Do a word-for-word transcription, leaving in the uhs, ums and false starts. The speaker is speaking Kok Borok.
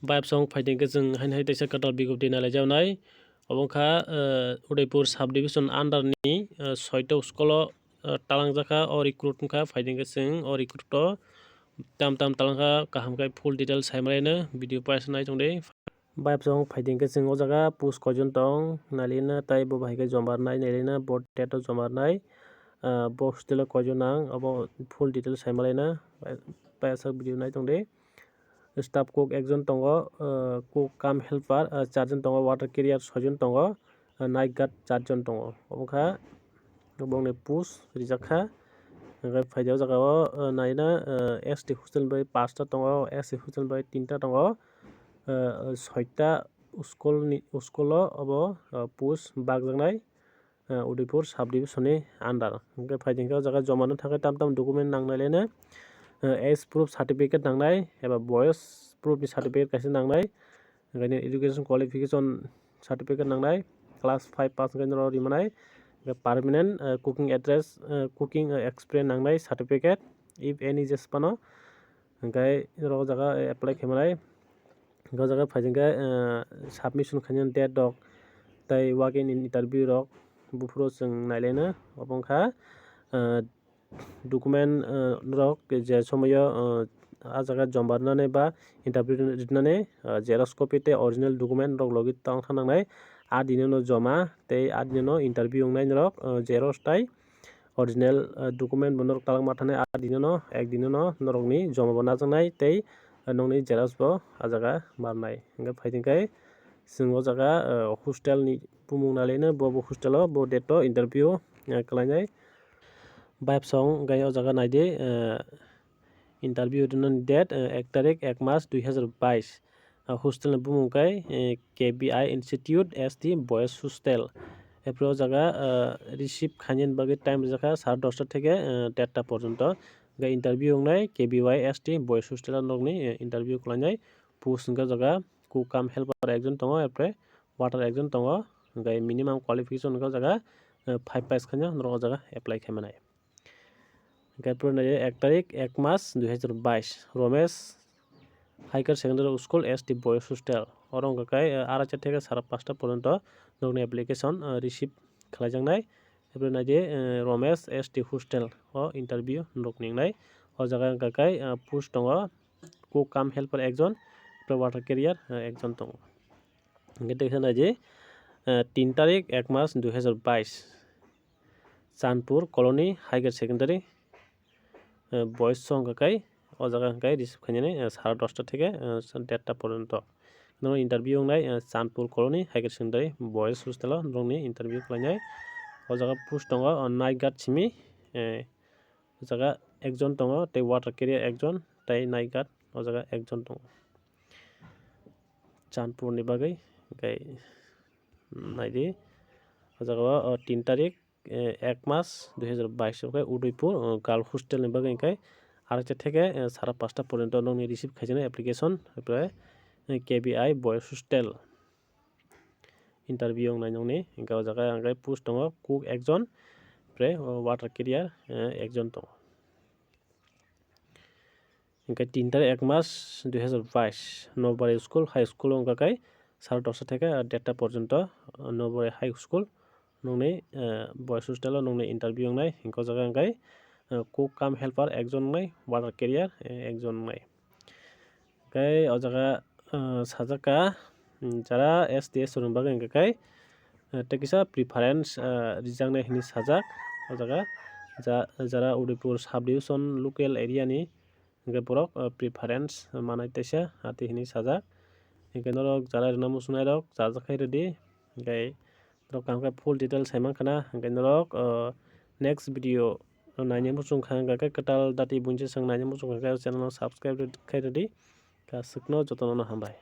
Bayapsong phaiding khe chwng haino hai teisa kwtal bigob di nai lai jawnai. Obo wngkha, eh, Udaipur subdivision under ni, eh, soita school o, eh, talangjak kha. O recruit wngkha, phaiding khe chwng o recruit o tam tam talangkha, kaham khe full detail sai malaino video paisa nai tongdi. Bayapsong phaiding khe chwng o jaga post koijon tong nailina, tai bo bahai khe jomar nai nailina, bo date o jomar nai, ah, bo hostel o koijon nang, abo full detail sai malaina, paisa video nai tongdi. Staff cook ekjon tongo, ah, cook cum helper, ah, charjon tongo, water carrier soijon tongo, ah, night guard charjon tongo. Obo wngkha bongni post rijak kha. Hingkhe phaidi o jaga o, ah, naina, ah, S T hostel bai pasta tongo, S C hostel bai tinta tongo, ah, soita school ni, school o obo, ah, post bakjaknai, ah, Udaipur subdivision ni under. Hingkhe phaidi hingkhe o jaga joma no thangkhe tam tam document nangnai laino, ah, age proof certificate nangnai eba boyos proof ni certificate kaisa nangnai. Hingkhe nini education qualification certificate nangnai, class five pass hingkhe norok rimanai. Hingkhe permanent, ah, cooking address, ah, cooking, ah, experience nangnai certificate, if any je phano. Hingkhe norok o jaga apply khaimanai. Hingkhe o jaga phaidi hingkhe, ah, submission khainani date rok tei walk in interview rok buphuru chwng nailaino. Obo wngkha, ah, document, ah, rok je somoyo, ah, ah jaga joma rwnani ba interview rwnani, ah, xerox copy tei original document rok logi tong thang nangnai. Ah dini no joma tei ah dini no interview wngnai norok, ah, xerox tei original, ah, document bo norok talangma thani ah dini no ek dini no norokni joma bo najaknai tei, ah, nokni xerox bo ah jaga marnai. Hingkhe phaidi hingkhe chwng o jaga, ah, hostel ni bumung nailaino, bo bo hostel o bo date o interview, ah, khlainai. Bayapsong hingkhe o jaga naidi, ah, interview rwnani date, ah, ek tarik ek mas dui hazar bais. Ah, hostel ni bumung khe, eh, K B I Institute S T Boys Hostel. Apre o jaga, ah, receive khainani bagwi time rijak kha sare dosta theke, ah, derta porjonto. Hingkhe interview wngnai K B Y S T Boys Hostel o norokni, eh, interview khlainai. Post hingkhe o jaga cook cum helper ekjon tongo, apre waiter ekjon tongo. Hingkhe minimum qualification hingkhe o jaga, eh, five pass khaino norok o jaga apply khaimanai. Hingkhe phuru nai ek tarik ek mas dui hazar bais, Romesh Higher Secondary School S T Boys Hostel. Oro wngkha khe, eh, araisa theke sara pasta porjonto nokni application, eh, receive khlaijaknai. Phuru nai di, eh, Romesh S T Hostel o interview norok ningnai. O jaga wngkha khe, eh, post tongo cook cum helper ekjon, tei waiter carrier, eh, ekjon tongo. Hingkhe teisa nai di, eh, tin tarik ek mas dui hazar bais. Chandpur Colony Higher Secondary, eh, Boys song hwnkha khe o jaga hwnkha khe receive khainani, eh, sara dosta theke, eh, derta porjonto. Norok interview wngnai, eh, Chandpur Colony Higher Secondary Boys Hostel o norokni interview khlainai. O jaga post tongo, o night guard simi, eh, o jaga ekjon tongo, tei waiter carrier ekjon, tei night guard o jaga ekjon tongo. Chandpur ni bagwi, hwnkhe, mm, naidi, o jaga o, o, tin tarik, eh, ek mas dui hazar bais o khe Udaipur, o, girl hostel ni bagwi hwnkhe araisa theke, eh, sara pasta porjonto nokni receive khaijaknai application, apre, eh, K B I Boys Hostel interview wngnai nokni, hwnkhe o jaga hwnkhe post tongo cook ekjon, apre, o, waiter carrier, eh, ekjon tongo. Hingkhe tin tarik ek mas dui hazar bais, Nobari School, High School wngkha khe sara dosta theke derta porjonto, Nobari High School nokni, eh, Boys Hostel o nokni interview wngnai, hingkhe o jaga hwnkhe, eh, cook cum helper ekjon wngnai, waiter carrier, eh, ekjon wngnai. Hingkhe o jaga, eh, sajak kha, mm, jara S T S rok ni bagwi hwnkha khe, eh, tei kisa preference, eh, rijaknai hinwi sajak. O jaga ja-, jara Udaipur subdivision local area ni hwnkhe borok, eh, preference manai teisa ati hinwi sajak. Hwnkhe norok jara rwna muchungnai rok chajak khai rwdi. Hwnkhe norok kaham khe full details sai mankha na, hwnkhe norok, eh, next video naina muchung kha, hwnkhe kwtal dati buinsa swng naina muchung kha khe channel no subscribe khai rwdi. Aswkno jotono no hambai.